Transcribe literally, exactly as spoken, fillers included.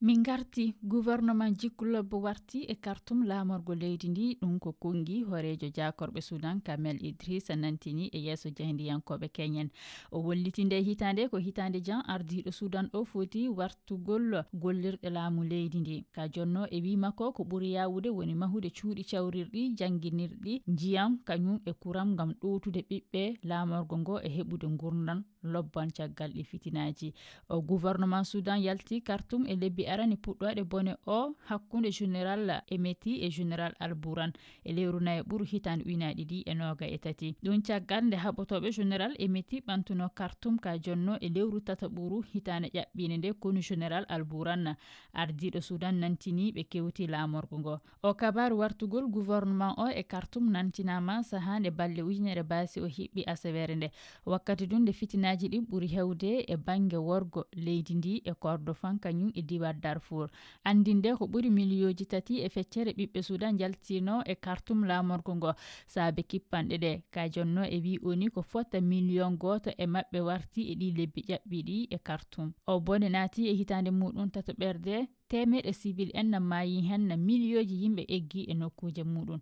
Min ngarti, gouvernement Jikku Lobbo warti e Kartum laamorgo leydi ndi. Ɗum ko konngi hooreejo jaakorɓe Sudan, Kamel Idrissa, nantini e yeeso jayndiyankooɓe Kenyan. O wolliti nde hitaande ko hitaande jan ardiiɗo Sudan o foti wartugol gollirɗe laamu leydi ndi. Ka jonno e wii makko ko ɓuri yaawude woni mahude cuuɗi cawrirɗi, jannginirɗi, njiyam, kañum e kuram ngam ɗowtude ɓiɓɓe laamorgo ngo e heɓude ngurndan lobban caggal ɗi fitinaaji. O gouvernement Sudan yalti Kartum e lebbi arani puɗɗooɗe bone o hakkunde Général Emeti e Général Alburan e lewru nayi ɓuru hitaande ujunaaji ɗiɗi e nooga e tati. Ɗum caggal nde haɓotooɓe Général Emeti ɓantuno Kartum ka jonno e lewru tata ɓuru hitaande ƴaɓɓiinde nde konu Général Alburan, ardiiɗo Sudan, nantini ɓe kewti laamorgo ngo. O kabaaru wartugol gouvernement o e Kartum nantinaama sahaa nde balle ujunere baasi o hiɓɓi asaweere nde. Wakkati ɗum nde fitinaaji ɗin ɓuri hewde e bannge worgo leydi ndi e Kordofan kañum e diiwal Darfour. Anndinde ko ɓuri miliyooji tati e feccere ɓiɓɓe Sudan njaltino e Kartum laamorgo ngo saabe kippanɗe ɗe. Ka jonno e wii oni ko fota miliyon gooto e maɓɓe warti e ɗi lebbi ƴaɓɓiɗi e Kartum. O bone naati e hitaande muɗum tatoɓerde, teemeɗe civil en na maayi hen, na miliyooji yimɓe eggi e nokkuuje muɗum.